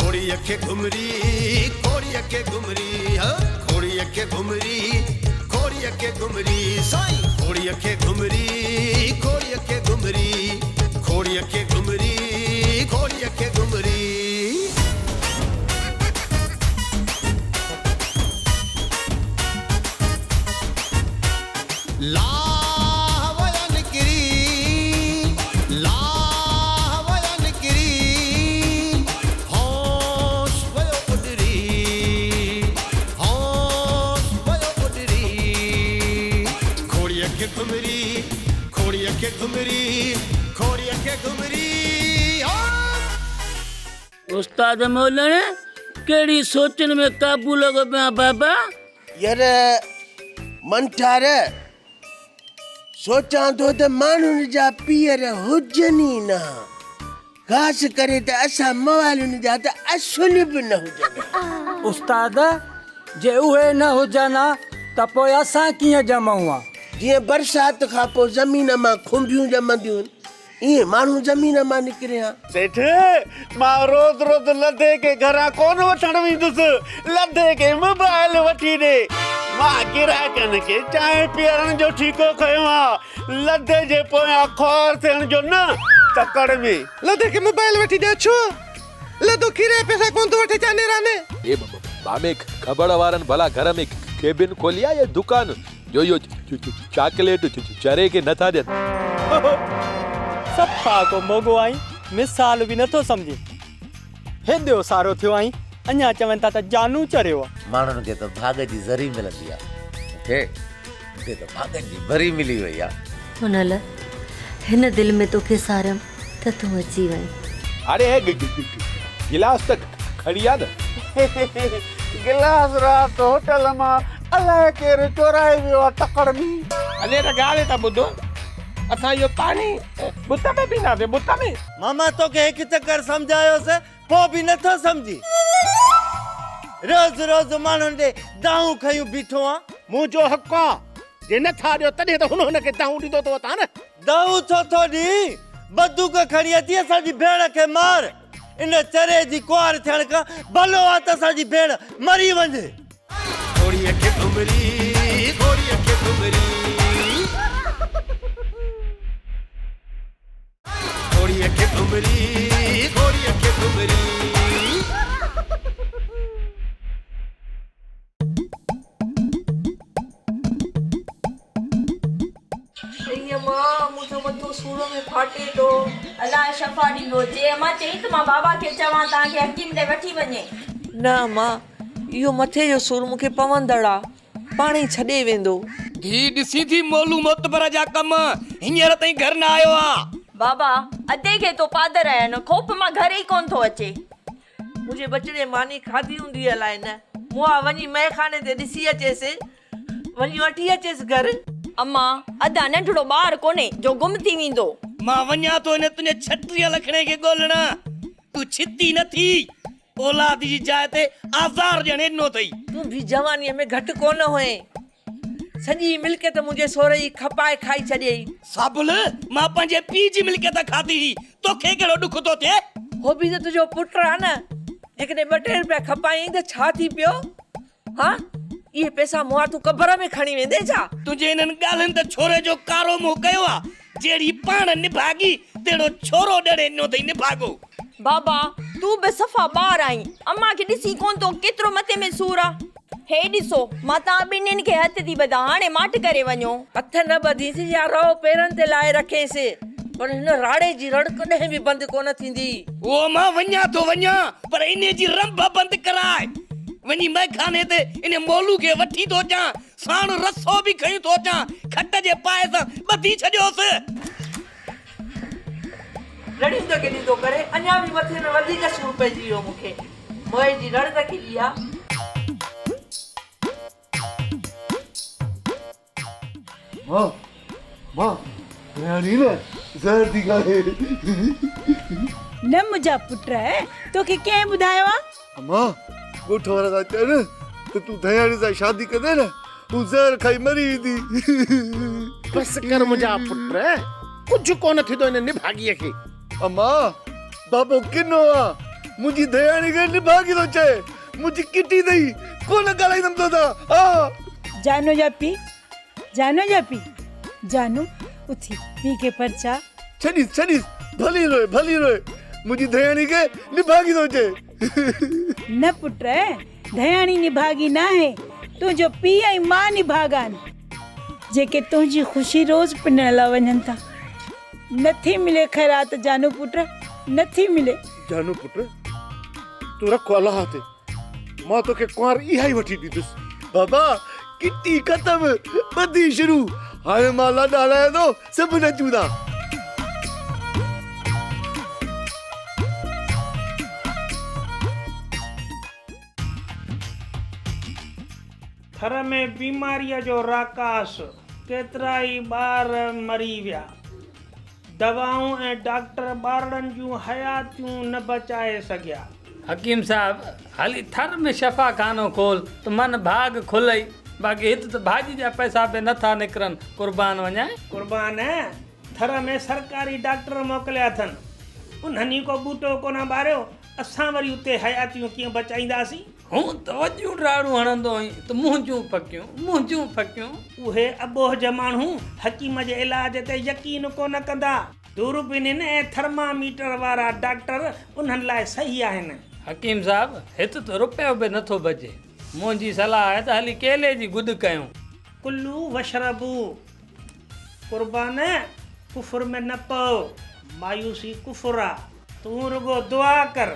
کوڙيء کي گهمري، کوڙيء کي گهمري، ها کوڙيء کي گهمري، کوڙيء کي گهمري، سائين کوڙيء کي گهمري، کوڙيء کي گهمري، کوڙيء کي گهمري، کوڙيء کي گهمري. لاهه ويا نڪري، لاهه ويا نڪري، هوش ويو اڏري، هوش ويو اڏري. کوڙيء کي گهمري، کوڙيء کي گهمري، کوڙيء کي گهمري، هو. استاد مولڻ، ڪهڙي سوچن ۾ قابو لڳو پيو آن بابا؟ ير منٺار، سوچان ٿو ته ماڻهن جا پيئر هجن ئي نه ها. خاص ڪري ته اسان موالين جا ته اصل به نه هجن ها. استاد، جي اهي نه هجن ها ته پوء اسان ڪيئن ڄمون ها؟ جيئن برسات کان پوء زمين مان کنڀيون ڄمنديون آهن، ائين ماڻهو زمين مان نڪري ها. سيٺ، مان روز روز لڌي کي گهران ڪونه وٺڻ ويندس. لڌي کي موبائل وٺي ڏي. مان گراهڪن کي چانهه پيئارڻ جو ٺيڪو کنيو آ. لڌي جي پويان خوار ٿيڻ جو نه، تڪڙ ۾. لڌي کي موبائل وٺي ڏي ڇو؟ لڌو کير جا پئسا ڪونه ٿو وٺي چانهه راني. اي مامي کٻڙ وارن ڀلا گهر ۾ ڪيبن کولي آ يا دڪان جو اهو چاڪليٽ چري کي نٿا ڏين. صفا ڪو موڳو آهين، مثال به نٿو سمجهين. هيڏو سارو ٿيو آهين، اڃا چون ٿا ته جانو چريو آ. ماڻهن کي ته ڀاڳ جي ذري ملندي آ، مون کي مون کي ته ڀاڳن جي ڀري ملي وئي آ. هنل، هن دل ۾ توکي ساريم ته تون اچي وئين. هاڻي هي گلاس ته کڻي آ نه. گلاس رات هوٽل مان الائي ڪير چورائي ويو آ تڪڙ ۾. هلي ته ڳالهه ته ٻڌ، اسان اهو پاڻي بت ۾ پيئنداسين، بت ۾. ماما توکي هڪ چڪر سمجهايوس پوء به نٿو سمجهين. روز روز ماڻهن ڏي دانهون کنيون بيٺو آن. منهنجو حق آ، جي نٿا ڏيو تڏهن ته هن هن کي دانهون ڏيندو ٿو وتان نه. دانهون ڇو ٿو ڏين؟ بندوق کڻي اچي اسان جي ڀيڻ کي مار. ان چري جي ڪنوار ٿيڻ کان ڀلو آ ته اسان جي ڀيڻ مري وڃي. گهوڙيء کي گهمري، گهوڙيء کي گهمري. گهوڙيء کي گهمري، گهوڙيء کي گهمري. ائين امان منهنجو مٿو سور ۾ ڦاٽي ٿو. الله شفا ڏيندو. جي امان چئين ته مان بابا کي چوان توهان کي حڪيم ڏي وٺي وڃي. نه امان اهو مٿي جو سور مون کي پوندڙ آ. پاڻهي ڇڏي ويندو. ڌيء ڏسين ٿي مولو معتبر جا ڪم، هينئر تائين گهر نه آيو آ. بابا ادي کي تو پادر آهن، خوف مان گهر ئي ڪونه ٿو اچي. منهنجي ٻچڙي ماني کاڌي هوندي الائي نه. مئا وڃي مئي خاني تي ڏسي اچيس. وڃي وٺي اچيس گهر. اما، ادا ننڍڙو ٻار ڪونهي جو گم ٿي ويندو. مان وڃان ٿو هن تنهنجي ڇٽيهه لکڻي کي ڳولڻ. تون ڇتي نه ٿي. اولاد جي جاء تي آزار ڏيڻ ڏنو اٿئي. تون به جوانيء ۾ گهٽ ڪونه هئين. سڄي ملڪيت منهنجي سهري ئي کپائي کائي ڇڏيئي. صابل، مان پنهنجي پيء جي ملڪيت کاڌي هئي، توکي ڪهڙو ڏک ٿو ٿئي؟ هو به ته تنهنجو پٽ آ نه. جيڪڏهن ٻه ٽي روپيا کپايائين ته ڇا ٿي پيو؟ ها؟ اهي پئسا مئا تون قبر ۾ کڻي ويندين ڇا؟ تنهنجي انهن ڳالهين ته ڇوري جو ڪارو منهن ڪيو آ. جهڙي پاڻ نڀاڳي، تهڙو ڇورو ڏڙي ڏنو اٿئي نڀاڳو. بابا، تون به صفا ٻار آهين. امان کي ڏسين ڪونه ٿو ڪيترو مٿي ۾ سور آ. هي ڏسو، مان توهان ٻنهين کي هٿ ٿي ٻڌان، هاڻي ماٺ ڪري وڃو. هٿ نه ٻڌينس يا رئو پيرن تي لائي رکينس، پر هن راڙي جي رڙ ڪڏهن به بند ڪونه ٿيندي. او مان وڃان ٿو وڃان، پر انهي جي رنڀ بند ڪراء. وڃي مئخاني تي انهي مولو کي وٺي ٿو اچان، ساڻ رسو به کڻي ٿو اچان، کٽ جي پائي سان ٻڌي ڇڏيوس. رڙيون ته ڪيڏيون ٿو ڪري، اڃا به مٿي ۾ وڌيڪ سور پئجي ويو مون کي. موئي جي رڙ ته ڪيڏي آ. مان، مان، رياڻي نه زهر ٿي کائي. نه منهنجا پٽ، توکي ڪنهن ٻڌايو آ؟ امان، ڳوٺ وارا ٿا چون ته تون ڌياڻي سان شادي ڪندين نه، هو زهر کائي مري ويندي. بس ڪر منهنجا پٽ، ڪجهه ڪونه ٿيندو هن نڀاڳيء کي. امان، بابو ڪنو آ. منهنجي ڌياڻي کي نڀاڳي ٿو چئي. منهنجي ڪٽي اٿئي، ڪونه ڳالهائيندم توسان. ها. جانو جا پيء، جانو جا پيء، جانو اٿي پيء کي پرچاء. ڇڏيس، ڇڏيس، ڀلي روئي، ڀلي روئي. منهنجي ڌياڻي کي نڀاڳي ٿو چئي. نه پٽ، ڌياڻي نڀاڳي ناهي، تنهنجو پيء ۽ ماء نڀاڳا آهن، جيڪي تنهنجي خوشي روز پنڻ لاء وڃن ٿا. نٿي ملي خيرات جانو پٽ، نٿي ملي. جانو پٽ، تون رک الله تي، مان توکي ڪنوار اها ئي وٺي ڏيندس. بابا، ڪٽي ختم، ٻڌي شروع، هاڻي مان لاڏا هلايان ٿو، سڀ نچون ٿا. ٿر ۾ بيماريء جو راڪاس، ڪيترائي ٻار مري ويا، دوائون ۽ ڊاڪٽر ٻارڙن جون حياتيون نه بچائي سگهيا. حڪيم صاحب، هلي ٿر ۾ شفا خانو کول ته من ڀاڳ کلئي، باقي هت ته ڀاڄي جا پئسا به نه ٿا نڪرن، قربان وڃانء. قربان، ٿر ۾ سرڪاري ڊاڪٽر موڪليا اٿن، انهن ئي ڪو ٻوٽو ڪونه ٻاريو، اسان وري اتي حياتيون ڪيئن بچائينداسين؟ هون ته وڏيون ڊاڙون هڻندو هئين ته منهنجون ڦڪيون، منهنجون ڦڪيون. اهي اٻوجهه ماڻهو حڪيم جي علاج تي يقين ڪونه ڪندا. دوربينين ۽ ٿرماميٽر وارا ڊاڪٽر انهن لاء صحيح آهن. حڪيم صاحب، هت ته رپيو به نٿو بچي. منهنجي صلاح آهي ته هلي ڪيلي جي گڏ ڪيون. ڪلو واشربو. قربان، ڪفر ۾ نه پئو، مايوسي ڪفر آ. تون رڳو دعا ڪر،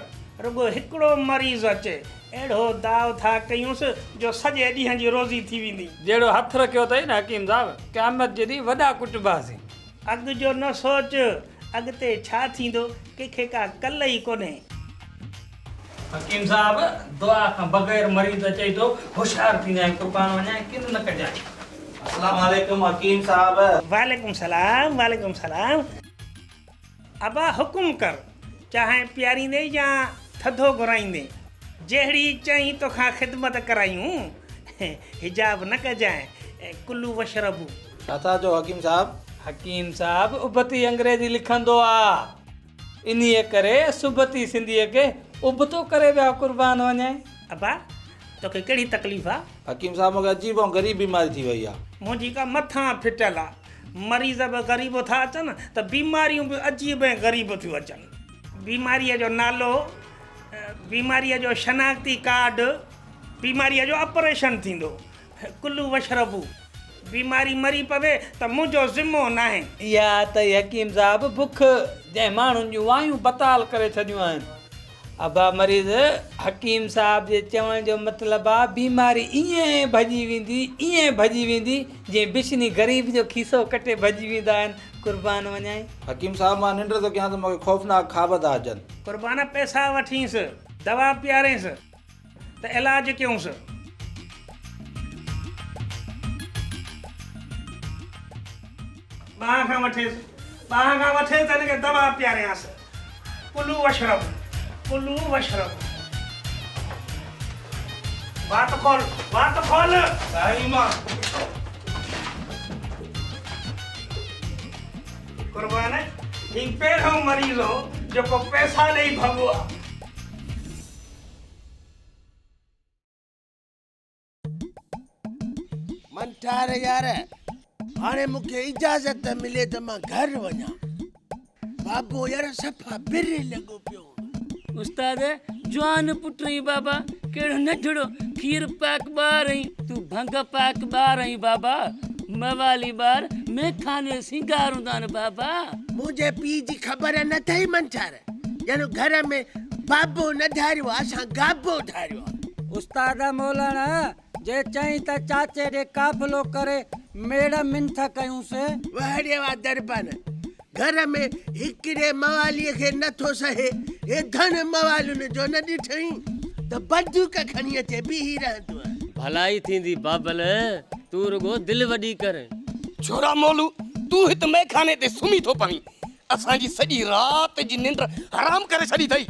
رڳو هڪڙو مريض اچي، اهڙو داء ٿا ڪيونس جو سڄي ڏينهن جي روزي ٿي ويندي. جهڙو هٿ رکيو اٿئي نه حڪيم صاحب، قيامت جي ڏينهن وڏا ڪٽباسين. اڳ جو نه سوچ، اڳتي ڇا ٿيندو، ڪنهن کي ڪا ڪل ئي ڪونهي. حڪيم صاحب، دعا کان بغير مريض اچئي ٿو، هوشيار ٿيندائين، قربان وڃانء، ڪن نه ڪجانء. السلام عليڪم حڪيم صاحب. وعليڪم سلام وعليڪم سلام. ابا حڪم ڪر، چانهه پياريندين يا ٿڌو گهرائيندين؟ جهڙي چئين توکان خدمت ڪرايون، حجاب نه ڪجانء، ڪلو واشربو. ڇا ٿا چئو حڪيم صاحب؟ حڪيم صاحب ابتي انگريزي لکندو آ. انهيء ڪري سبتي سنڌيء کي ابتو ڪري ويا قربان وڃائين. ابا توکي ڪهڙي تڪليف آ؟ حڪيم صاحب مونکي عجيب ۽ غريب بيماري ٿي وئي آ. منهنجي ڪا مٿان ڦٽل آ. مريض به غريب ٿا اچن ته بيماريون به عجيب ۽ غريب ٿيون اچن. بيماريء جو نالو، بيماريء جو شناختي ڪارڊ، بيماريء جو آپريشن ٿيندو. ڪلو واشربو. بيماري مري پوي ته منهنجو ذمو ناهي. اها اٿئي حڪيم صاحب بک، جنهن ماڻهن جون وايون بتال ڪري ڇڏيون آهن. ابا مريض، حڪيم صاحب جي چوڻ جو مطلب آ بيماري ائين ڀڄي ويندي، ائين ڀڄي ويندي، جيئن بشني غريب جو کيسو ڪٽي ڀڄي ويندا آهن. قربان وڃائين. حڪيم صاحب مان ننڊ ٿو ڪيان ته مون کي خوفناڪ خواب ٿا اچن. قربان پئسا وٺينس، دوا پيارينس. ته علاج ڪيونس. ٻانهن کان وٺيس، ٻانهن کان وٺيس ته هن کي دوا پياريانس. Kilo واشرب، kilo واشرب. وات کول، وات کول. سائين مان. قربان، هي پهريون مريض هو جيڪو پئسا ڏئي ڀڳو آ. منٺار يار، هاڻي مون کي اجازت ملي ته مان گهر وڃان. بابو يار صفا بري لڳو پيو هوندو. استاد، جوان پٽ آهين بابا، ڪهڙو ننڍڙو کير پاڪ ٻار آهين. تون ڀنگ پاڪ ٻار آهين بابا، موالي ٻار ميخاني سينگار هوندا آهن بابا. منهنجي پيء جي خبر نه اٿئي منٺار. ڄڻ گهر ۾ بابو نه ڌاريو آ، اسان گابو ڌاريو آ. استاد مولڻ، جي چئين ته چاچي ڏي قافلو ڪري ميڙ منٿ ڪيونس. وهڙي وا دربان، گهر ۾ هڪڙي مواليء کي نه ٿو سهي، هي ڌڻ موالين جو نه ڏٺئين ته بندوق کڻي اچي بيهي رهندو آ. ڀلائي ٿيندي بابل، تون رڳو دل وڏي ڪر. ڇورا مولو، تون هت مئخاني تي سمهي ٿو پوين. اسان جي سڄي رات جي ننڊ حرام ڪري ڇڏي اٿئي.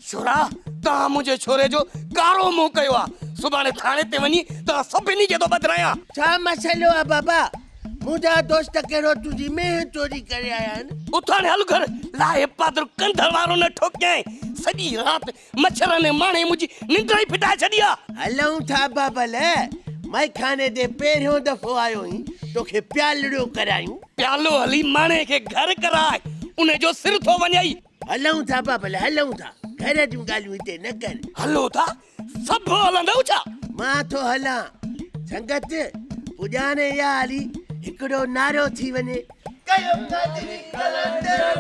ڇورا، توهان منهنجي ڇوري جو ڪارو منهن ڪيو آ. سڀاڻي ٿاڻي تي وڃي توهان سڀني کي ٿو ٻڌرايان. ڇا مسئلو آ بابا؟ منهنجا دوست ڪهڙو تنهنجي مينهن چوري ڪري آيا آهن؟ اٿ هاڻي هل گهر، لاهي پادر ڪنڌ وارو نه ٺوڪيائين. سڄي رات مڇرن ۽ ماڻهين منهنجي ننڊ ئي ڦٽائي ڇڏي آ. هلون ٿا بابل، مئخاني تي پهريون دفعو آيو آهين، توکي پيالڙو ڪرايون. پيالو هلي ماڻهين کي گهر ڪراء، ان جو سر ٿو وڃئي. هلون ٿا بابل، هلون ٿا، گهر جون ڳالهيون هتي نه ڪر. هلو ٿا، سڀ هلندؤ ڇا؟ مان ٿو هلان. سنگت، پڄاڻي يا علي هڪڙو نعرو ٿي وڃي. ڪيو قادري قلندر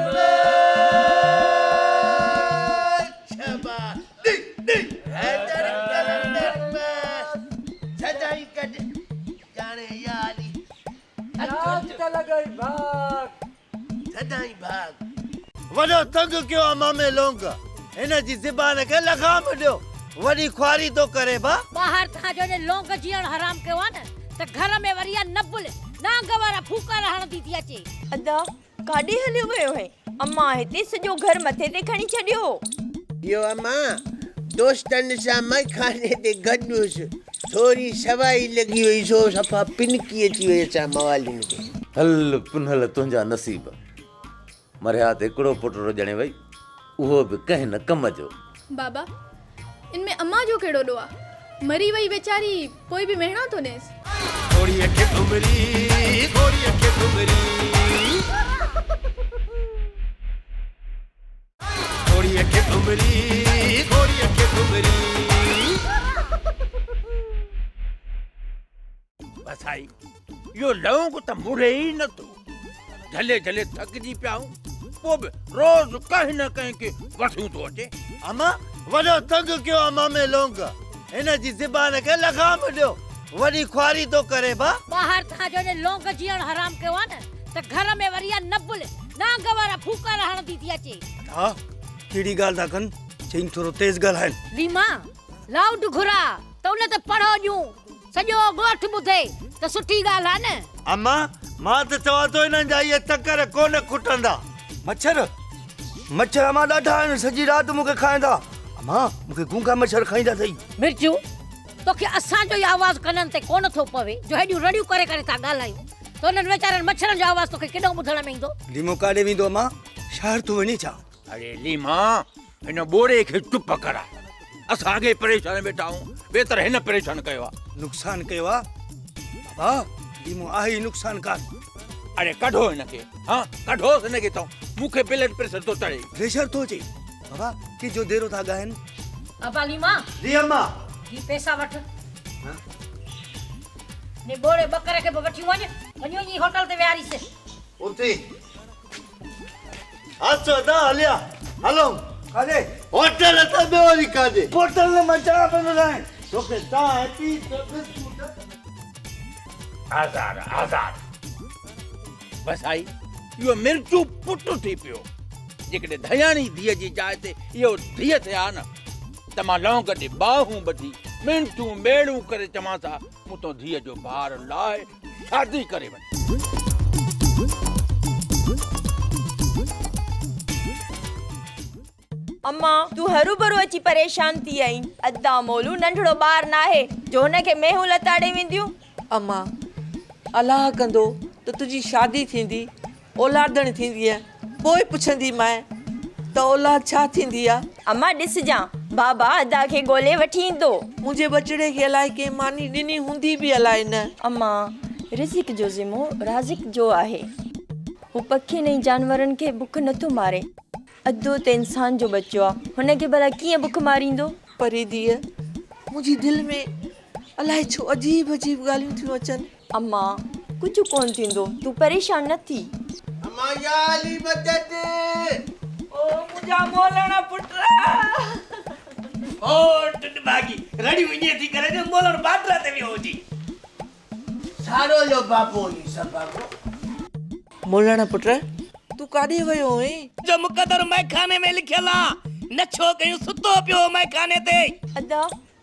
شاباس ڙي ڙي حيدر قلندر بس سدائين گڏ ڄاڻي يا علي اچ اچ ته لڳئي ڀاڳ. سدائين ڀاڳ. وڏو تنگ ڪيو آ مامي لونگ. هن جي زبان کي لغام ڏيو. وڏي خواري ٿو ڪري ڀا. ٻاهر تان جو ان لونگ جيئڻ حرام ڪيو آ نه ته گهر ۾ وري اها نبل نانگ وارا ڦوڪارا هڻندي ٿي اچي. ادا ڪاڏي هليو ويو هين؟ امان هتي سڄو گهر مٿي تي کڻي ڇڏيو. اهو امان دوستن سان مئخاني تي گڏ هيس. ٿوري سوائي لڳي وئي سو صفا پنڪي اچي وئي اسان موالين کي. هل پنهل تنهنجا نصيب. مرحيات هڪڙو پٽ رڄڻي وئي، اهو به ڪنهن نه ڪم جو. بابا، ان ۾ امان جو ڪهڙو ڏوهه آ؟ مري وئي ويچاري پوء به مهڻا ٿو ڏينس. گهوڙيء کي گهمري، گهوڙيء کي گهمري. گهوڙيء کي گهمري، گهوڙيء کي گهمري. بس آئي، اهو لونگ ته مڙي ئي نه ٿو. جهلي جهلي ٿڪجي پيا آهيون، پوء به روز ڪنهن نه ڪنهن کي وٺيون ٿو اچي. اما، وڏو تنگ ڪيو آ مامي لونگ. هن جي زبان کي لغام ڏيو. وڏي خواري ٿو ڪري ڀا. ٻاهر تان جو ان لونگ جيئڻ حرام ڪيو آ نه ته گهر ۾ وري اها نبل نانگ وارا ڦوڪارا هڻندي ٿي اچي. ادا، ڪهڙي ڳالهه ٿا ڪن؟ چئين ٿورو تيز ڳالهائين. ليما، لائوڊ گهراء ته ان تي پڙهو ڏيون. سڄو ڳوٺ ٻڌي ته سٺي ڳالهه آ نه. اما، مان ته چوان ٿو انهن جا اهي چڪر ڪونه کٽندا. مڇر، مڇر اما ڏاڍا آهن، سڄي رات مون کي کائيندا. اما، مون کي گونگا مڇر کائيندا اٿئي. مرچو، توکي اسان جو ئي آواز ڪنن تي ڪونه ٿو پوي جو هيڏيون رڙيون ڪري ڪري ٿا ڳالهايون ته انهن ويچارن مڇرن جو آواز توکي ڪيڏانهن ٻڌڻ ۾ ايندو. ليمو ڪاڏي ويندو اما؟ شهر ٿو وڃي ڇا؟ اڙي ليما، هن ٻوڙي کي چپ ڪراء. اسان اڳي ئي پريشان ويٺا آهيون، ويتر هن پريشان ڪيو آ. نقصان ڪيو آ؟ بابا، ليمو آهي ئي نقصانڪار. اڙي ڪڍو هن کي، ها ڪڍوس هن کي تون، مون کي بلڊ پريشر ٿو چڙهي. پريشر ٿو اچي؟ بابا، ڪنهن جو ديرو ٿا ڳائن؟ ابا ليما. جي اما. هي پئسا وٺ. ني ٻوڙي ٻڪر کي به وٺي وڃ، وڃي وڃي هوٽل تي ويهاريس. اٿي. اچو ادا هليا هلون. ڪاڏي؟ هوٽل ته ٻيو وري ڪاڏي؟ هوٽل ۾ مان چانهه پيئندو رهان. توکي چانهه پي ته بسڪوٽ. آزار آزار. بس آئي اهو مرچو پٽ ٿي پيو. جيڪڏهن ڌياڻي ڌيء جي جاء تي اهو ڌيء ٿئي ها نه ته مان لونگ ڏي ٻانهون ٻڌي منٿون ميڙون ڪري چوانس ها مون تون ڌيء جو بار لاهه شادي ڪري وڃ. امان، تون هروڀرو اچي پريشان ٿي آهين. ادا مولو ننڍڙو ٻار ناهي جو هن کي مينهون لتاڙي وينديون. امان، الله ڪندو ته تنهنجي شادي ٿيندي، اولادڻ ٿيندينء، پوء پڇنديمانء ته اولاد ڇا ٿيندي آ؟ امان ڏسجان، بابا ادا کي ڳولي وٺي ايندو. منهنجي ٻچڙي کي الائي ڪنهن ماني ڏني هوندي به الائي نه. امان، رزق جو ذمو رازق جو آهي. هو پکين ۽ جانورن کي بک نٿو ماري. ادو ته انسان جو ٻچو آ، هن کي ڀلا ڪيئن بک ماريندو؟ پري ڌيء، منهنجي دل ۾ الائي ڇو عجيب عجيب ڳالهيون ٿيون اچن. امان، ڪجهه ڪونه ٿيندو، تون پريشان نه ٿي. امان يا علي مدد. او منهنجا مولڻ پٽ. او ٽنڊ ڀاڳي، رڙيون ائين ٿي ڪري جو مولڻ بارڊر تي ويو هجي. سارو جو بابو ئي سڀاڳو. مولڻ پٽ، تون ڪاڏي ويو هئين؟ جو مقدر مئخاني ۾ لکيل آ، نڇو ڪيون ستو پيو هو مئخاني تي. ادا،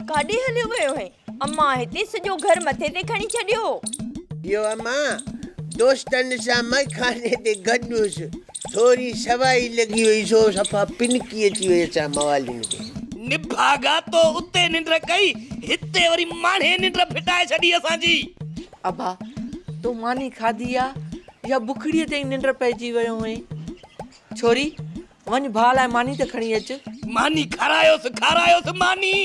ڪاڏي هليو ويو هئين؟ امان هتي سڄو گهر مٿي تي کڻي ڇڏيو. اهو امان، دوستن سان مئخاني تي گڏ هيس. ٿوري سوائي لڳي وئي سو صفا پنڪي اچي وئي اسان موالين کي. نڀاڳا تو اتي ننڊ ڪئي، هتي وري ماڻهين ننڊ ڦٽائي ڇڏي اسان جي. ابا، تو ماني کاڌي آ يا بکڙيء تي ئي ننڊ پئجي ويو هئين؟ ڇوري، وڃ ڀاء لاء ماني ته کڻي اچ. ماني کارايوس، کارايوس ماني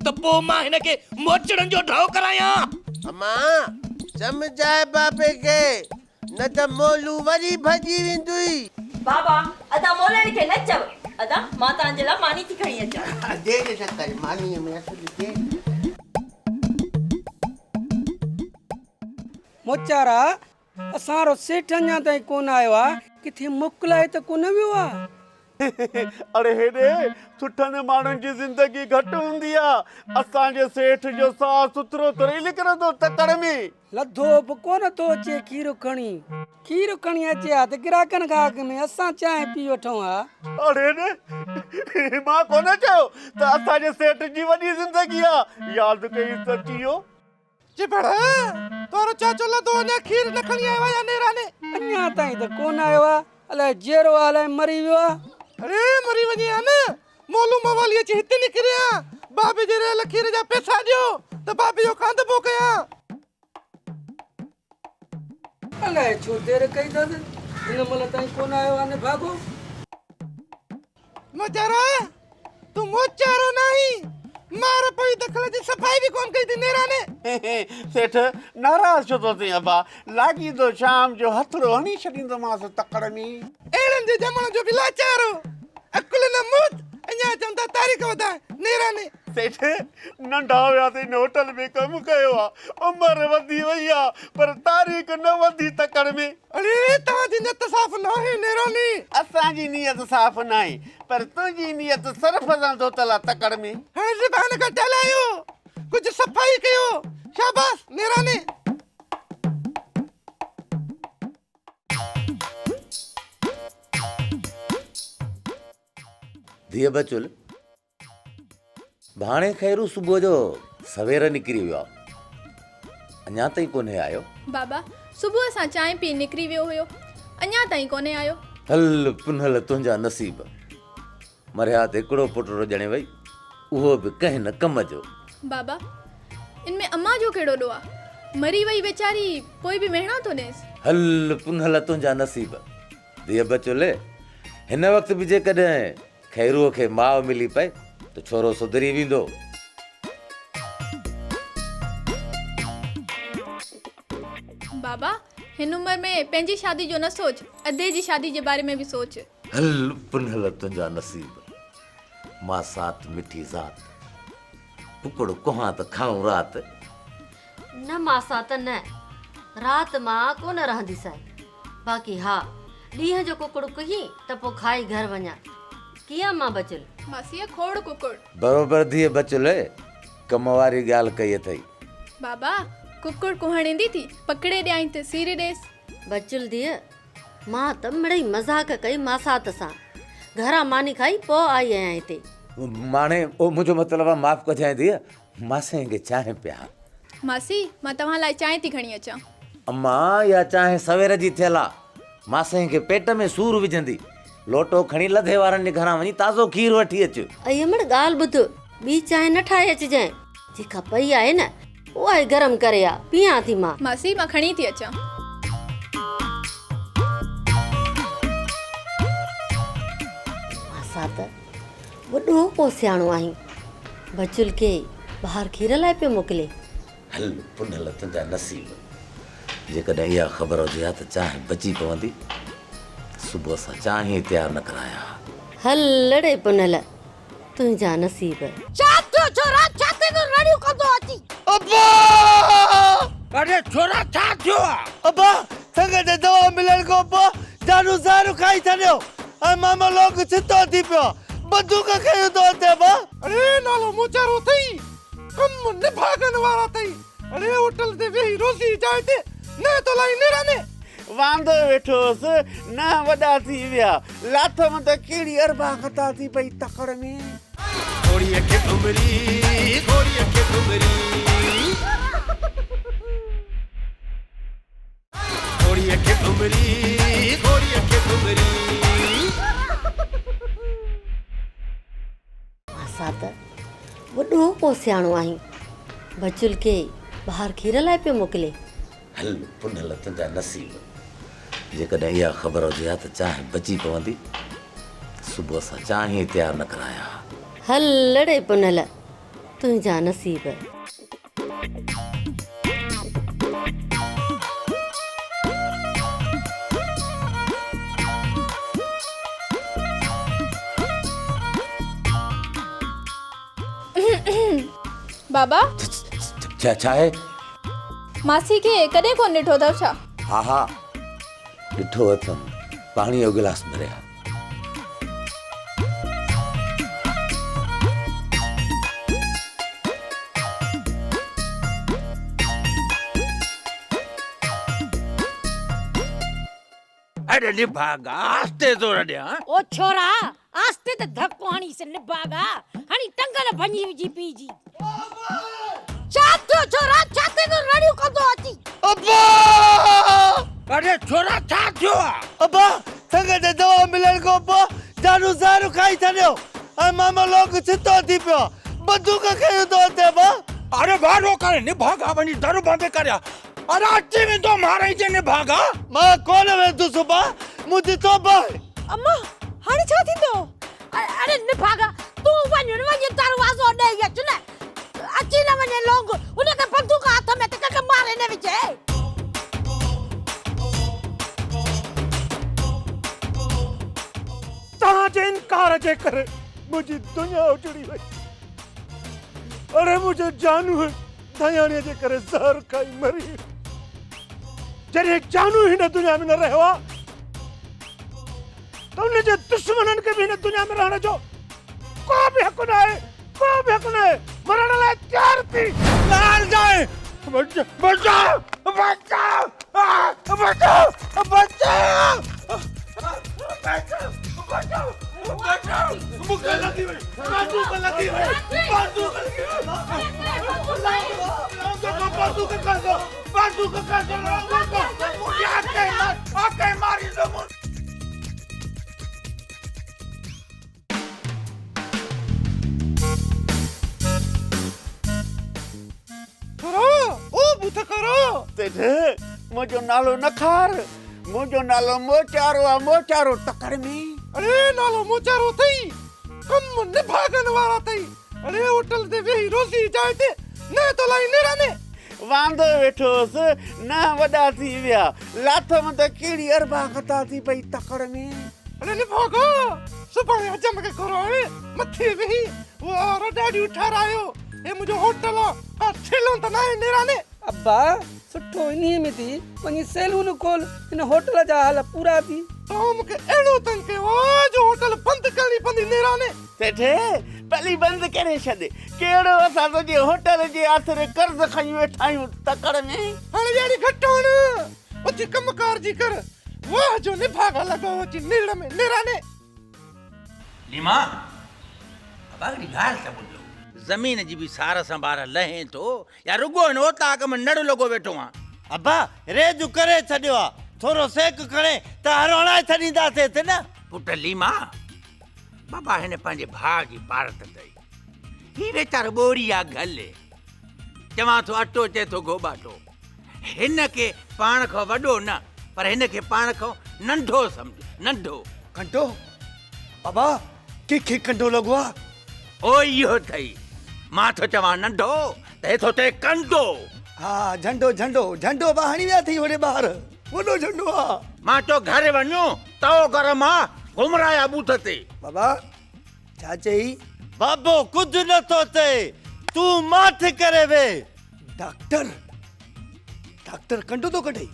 ته پوء مان هن کي موچڙن جو ڍؤ ڪرايان. امان، سمجهاء بابي کي، نه ته مولو وري ڀڄي ويندوئي. بابا، ادا مولڻ کي نه چئو. ادا، مان توهان جي لاء ماني ٿي کڻي اچان. دير نه ڪر، مانيء ۾ اصل دير نه ڪر. موچارا، اسان وارو سيٺ اڃا تائين ڪونه آيو آ، ڪٿي موڪلائي ته ڪونه ويو آ؟ اڙي هيڏي سٺن ماڻهن جي زندگي گهٽ هوندي آ، اسان جي سيٺ جو ساهه سٿرو ٿورئي نڪرندو تڪڙ ۾. لڌو به ڪونه ٿو اچي کير کڻي. کير کڻي اچي ها ته گراهڪن کان اڳ ۾ اسان چانهه پي وٺون ها. اڙي هيڏي مان ڪونه چيو ته اسان جي سيٺ جي وڏي زندگي آ، ياد ڪئي ته اچي ويو. چڀڙ، تنهنجو چاچو لڌو اڃا کير نه کڻي آيو آ يا نيراني؟ اڃا تائين ته ڪونه آيو آ، الائي جيئرو آ الائي مري ويو آ. اڙي مري وڃي ها نه، مولو موالي اچي هتي نڪري ها، بابي جي رهيل کير جا پئسا ڏيو ته بابي جو ڪانڌپو ڪيان. الائي ڇو دير ڪئي اٿس، هن مهل تائين ڪونه آيو آ نڀاڳو. موچارا! تون موچارو ناهين، مار پوي دخل جي صفائي به ڪونه ڪئي اٿئي نيراني. سيٺ، ناراض ڇو ٿو ٿين ابا، لاڳيتو شام جو هٿڙو هڻي ڇڏيندومانس تڪڙ ۾. اهڙن جي ڄمڻ جو به لاچارو، عقل نه موت، اڃا چون ٿا تاريخ وڌاء نيراني. سيٺ، ننڍا هياسين هن هوٽل ۾ ڪم ڪيو آ، عمر وڌي وئي آ، پر تاريخ نه وڌي تڪڙ ۾. اڙي توهان جي نيت صاف ناهي نيراني. اسان جي نيت صاف ناهي، پر تنهنجي نيت سرف سان ڌوتل آ تڪڙ ۾. هاڻي زبان گهٽ هلايو، ڪجهه صفائي ڪيو، شاباس نيراني. ڌيء بچل، ڀاڻي خيرو صبح جو سوير نڪري ويو آ، اڃا تائين ڪونهي آيو. بابا صبح سان چانهه پي نڪري ويو هيو، اڃا تائين ڪونهي آيو. هل پنهل تنهنجا نصيب، مرحيات هڪڙو پٽ رڄڻي وئي، اهو به ڪنهن نه ڪم جو. بابا ان ۾ امان جو ڪهڙو ڏوهه آ، مري وئي ويچاري پوء به مهڻا ٿو ڏينس. هل پنهل تنهنجا نصيب، ڌيء بچولي، هن وقت به جيڪڏهن خيروء کي ماء ملي پئي ته ڇورو سڌري ويندو. بابا، هن عمر ۾ پنهنجي شادي جو نه سوچ، ادي جي شادي جي باري ۾ به سوچ. هل پنهل تنهنجا نصيب، ماسات مٺي ذات، ڪڪڙ ڪهان ته کائون رات. نه ماسات نه، رات مان ڪونه رهنديسانء. باقي ها، ڏينهن جو ڪڪڙ ڪهين ته پوء کائي گهر وڃان. ڪيئن امان بچل؟ ماسيء کوڙ ڪڪڙ. بروبر ڌيء بچل، ڪم واري ڳالهه ڪئي اٿئي. بابا، ڪڪڙ ڪهڻ ايندي ٿي، پڪڙي ڏيائين ته سيري ڏيس. بچل ڌيء، مان ته مڙئي مذاق ڪئي ماسات سان. گهران ماني کائي پوء آئي آهيان هتي. ماڻي، او منهنجو مطلب آ معاف ڪجانء ڌيء، ماسين کي چانهه پيار. ماسي، مان توهان لاء چانهه ٿي کڻي اچان. اما، اها چانهه سوير جي ٿيل آ. ماسين کي پيٽ ۾ سور وجهندي. لوٽو کڻي لڌي وارن جي گهران وڃي تازو کير وٺي اچ. ائي امڙ ڳالهه ٻڌ، ٻي چانهه نه ٺاهي اچجانء. جيڪا پئي آهي نه، اها ئي گرم ڪري آ، پيئان ٿي مان. ماسي، مان کڻي ٿي اچان. ماسات، وڏو ڪو سياڻو آهين. بچل کي ٻاهر کير لاء پيو موڪلين. هل پنهل تنهنجا نصيب. جيڪڏهن اها خبر هجي ها ته چانهه بچي پوندي ته صبح سان چانهه ئي تيار نه ڪرايان ها. هل ڙي پنهل تنهنجا نصيب. ڇا ٿيو ڇورا ڇا ٿي تون رڙيون ڪندو اچين. ابا! اڙي ڇورا ڇا ٿيو آ؟ ابا! سنگ تي دوا ملڻ کان پوء جانو زهر کائي ڇڏيو ۽ مامو لوڪ ڇتو ٿي پيو آ. بندوق کنيون ٿو اچي ابا. اڙي نالو موچارو اٿئي، ڪم نڀاڳن وارا اٿئي. اڙي هوٽل تي ويهي روزي جي جاء تي ننهن ٿو لائين نيراني. واندو ويٺو هوس، ننهن وڏا ٿي ويا. لاٿم ته ڪهڙي اربع خطا ٿي پئي تڪڙ ۾. گهوڙيء کي گهمري، گهوڙيء کي گهمري. گهوڙيء کي گهمري، گهوڙيء کي گهمري. ماسات، وڏو ڪو سياڻو آهين. بچل کي ٻاهر کير لاء پيو موڪلين. هل پنهل تنهنجا نصيب. جيڪڏهن اها خبر هجي ها ته چانهه بچي پوندي ته صبح سان چانهه ئي تيار نه ڪرايان ها. هل ڙي پنهل تنهنجا نصيب. بابا. ڇا ڇا آهي؟ ماسي کي ڪڏهن ڪونه ڏٺو اٿو ڇا؟ ها ها ڏٺو اٿم. پاڻيء جو گلاس ڀري آ. اڙي نڀاڳا آهستي زور ڏي ها. او ڇورا آهستي ته ڌڪ هڻيس نڀاڳا هڻي ٽنگ نه ڀڃي وجهي پيء جي. ڇا ٿيو ڇورا ڇا ٿي تون رڙيون ڪندو اچين. ابا! اڙي ڇورا ڇا ٿيو آ. ابا سنگ تي دوا ملڻ کان پوء جانو زهر کائي ڇڏيو ۽ مامو لوڪ ڇتو ٿي پيو آ بندوق کنيون ٿو اچي ابا. اڙي وارو ڪري نڀاڳا وڃي در بند ڪريا. اڙي اچي ويندو مارئي جي نڀاڳا. مان ڪونه ويندس ابا منهنجي توبه آهي. اما هاڻي ڇا ٿيندو؟ اڙي نڀاڳا تون وڃ وڃي دروازو ڏئي اچ نه اچي نه وڃي لونگ ان کي بندوق هٿ ۾ ته ڪنهن کي ماري نه وجهي. توهان جي انڪار جي ڪري منهنجي دنيا اجڙي وئي. اڙي منهنجي جانوء ڌياڻيء جي ڪري زهر کائي مري ويو. جڏهن جانو هن دنيا ۾ نه رهيو آ ته ان جي دشمنن کي به هن دنيا ۾ رهڻ جو ڪو به حق نه آهي، ڪو به حق نه آهي. مرڻ لاء تيار ٿي. مارجانء! بچاء! بچاء! بچاء! بچاء! بچاء! بچاء! بچاء! مون کي لڳي وئي! بندوق لڳي وئي! بندوق لڳي وئي! بندوق کڻو! بندوق کڻو! مون کي آڪي مار! آڪي ماريندو مون! ڇورو او بوٿ ڪرو. سيٺ منهنجو نالو نه کار منهنجو نالو موچارو آ موچارو تڪڙ ۾. اڙي نالو موچارو اٿئي ڪم نڀاڳن وارا اٿئي اڙي هوٽل تي ويهي روزي جي جاء تي ننهن ٿو لائين نيراني. واندو ويٺو هوس ننهن وڏا ٿي ويا لاٿم ته ڪهڙي اربع خطا ٿي پئي تڪڙ ۾. اڙي نڀاڳا سڀاڻي حجم کي گهرائي مٿي ويهي وار ڏاڙهيون ٺهرايو هي منهنجو هوٽل آ ڪا سيلون ته ناهي نيراني. ابا سٺو انهيء ۾ ٿي وڃي سيلون کول هن هوٽل جا حال پورا ٿي. توهان مون کي اهڙو تنگ ڪيو آ جو هوٽل بند ڪرڻي پوندي نيراني. سيٺ ڀلي بند ڪري ڇڏ ڪهڙو اسان تنهنجي هوٽل جي آسري قرض کنيون ويٺا آهيون تڪڙ ۾. هاڻي ڏياڙي گهٽ هڻ اٿي ڪم ڪار جي ڪر واهه جو نڀاڳا لڳو اچي نيڙ ۾ نيراني. ليما، ابا هڪڙي ڳالهه ته ٻڌو. زمين جي به سار سنڀار لهين ٿو يا رڳو هن اوطاق ۾ نڙ لڳو ويٺو آن؟ ابا، ريج ڪري ڇڏيو آ، ٿورو سيڪ کڻي ته هر هڻائي ڇڏينداسينس نه. پٽ ليما، بابا هن پنهنجي ڀاء جي پارت اٿئي. هي ويچارو ٻوري آ گهل. چوان ٿو اٽو چئي ٿو گهوٻاٽو. هن کي پاڻ کان وڏو نه پر هن کي پاڻ کان ننڍو سمجهه، ننڍو. ڪنڊو؟ بابا ڪنهن کي ڪنڊو لڳو آ؟ او اهو اٿئي، مان ٿو چوان ننڍو ته هي ٿو چئي ڪنڊو. ها جهنڊو جهنڊو، جهنڊو به هڻي ويا اٿئي هوڏي ٻاهر، وڏو جهنڊو آ. مان چيو گهر وڃ، تئو گرم آ، گهمرايا ٻوٿ تي. بابا ڇا چئي؟ بابو ڪجهه نه ٿو چئي، تون ماٺ ڪري ويهه. ڊاڪٽر ڊاڪٽر ڪنڊو ٿو ڪڍي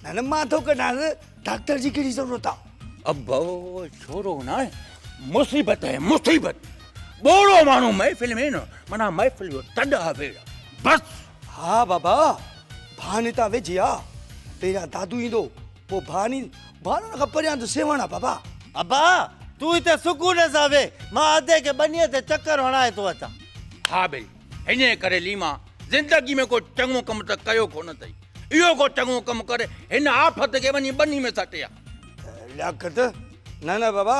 نه نه مان ٿو ڪڍانس ڊاڪٽر جي ڪهڙي ضرورت آ. ابو ڇورو نه مصيبت هي مصيبت ٻوڙو ماڻهو محفل ۾ نه معنيٰ محفل جو تڏ آ ويڙ بس. ها بابا ڀان هتان ويجهي آ پهريان دادو ايندو پوء ڀان ايندو ڀان ان کان پريان ته سيوهڻ آ بابا. ابا تون هتي سڪون سان ويهه مان ادي کي ٻنيء تي چڪر هڻائي ٿو اچان. ها ڀئي انهيء ڪري ليما زندگي ۾ ڪو چڱو ڪم ته ڪيو ڪونه اٿئي. اهو ڪو چڱو ڪم ڪري هن آفت کي وڃي ٻني ۾ سٽي ها. لياقت، نه نه بابا،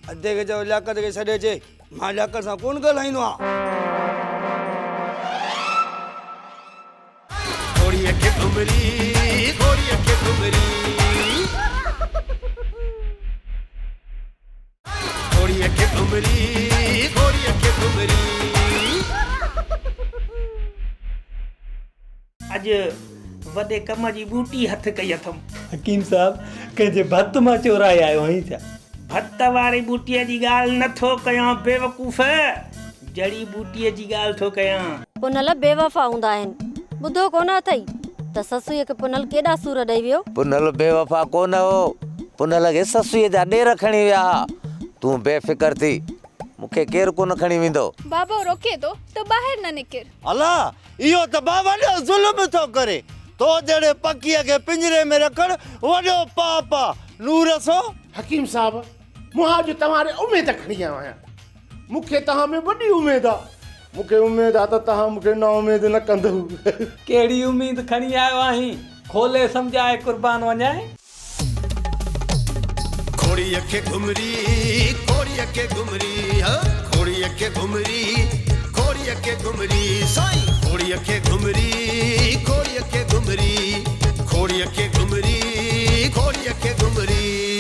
ادي کي چئو لياقت کي سڏي اچي، مان لياقت سان ڪونه ڳالهائيندو آهيان. گهوڙيء کي گهمري، گهوڙيء کي گهمري. گهوڙيء گهوڙيء کي گهمري، گهوڙيء کي گهمري. اڄ وڏي ڪم جي ٻوٽي هٿ ڪئي اٿم. حڪيم صاحب ڪنهن جي ڀت مان چورائي آيو آهين ڇا؟ ڀت واري ٻوٽيء جي ڳالهه نه ٿو ڪيان بيوقوف، جڙي ٻوٽيء جي ڳالهه ٿو ڪيان. پنهل بيوفا هوندا آهن. ٻڌو ڪونه اٿئي ته سسئيء کي پنهل ڪيڏا سور ڏئي ويو. پنهل بيوفا ڪونه هو. پنهل کي سسئيء جا ڏير کڻي ويا ها. تون بي فڪر ٿي. مون کي ڪير ڪونه کڻي ويندو. بابو روڪي ٿو ته ٻاهر نه نڪر. الا! اهو ته با وڏو ظلم ٿو ڪري. تو جهڙي پکيء کي پڃري ۾ رکڻ وڏو پاپ آ. نور سو. حڪيم صاحب! مون اڄ توهان ڏي اميد کڻي آيو آهيان. مون کي توهان ۾ وڏي اميد آ. مون کي اميد آ ته توهان مون کي نااميد نه ڪندؤ. ڪهڙي اميد کڻي آيو آهين؟ کولي سمجهاء قربان وڃانء. گهوڙيء کي گهمري، گهوڙيء کي گهمري، ها گهوڙيء کي گهمري، گهوڙيء کي گهمري، سائين گهوڙيء کي گهمري، گهوڙيء کي گهمري، گهوڙيء کي گهمري، گهوڙيء کي گهمري.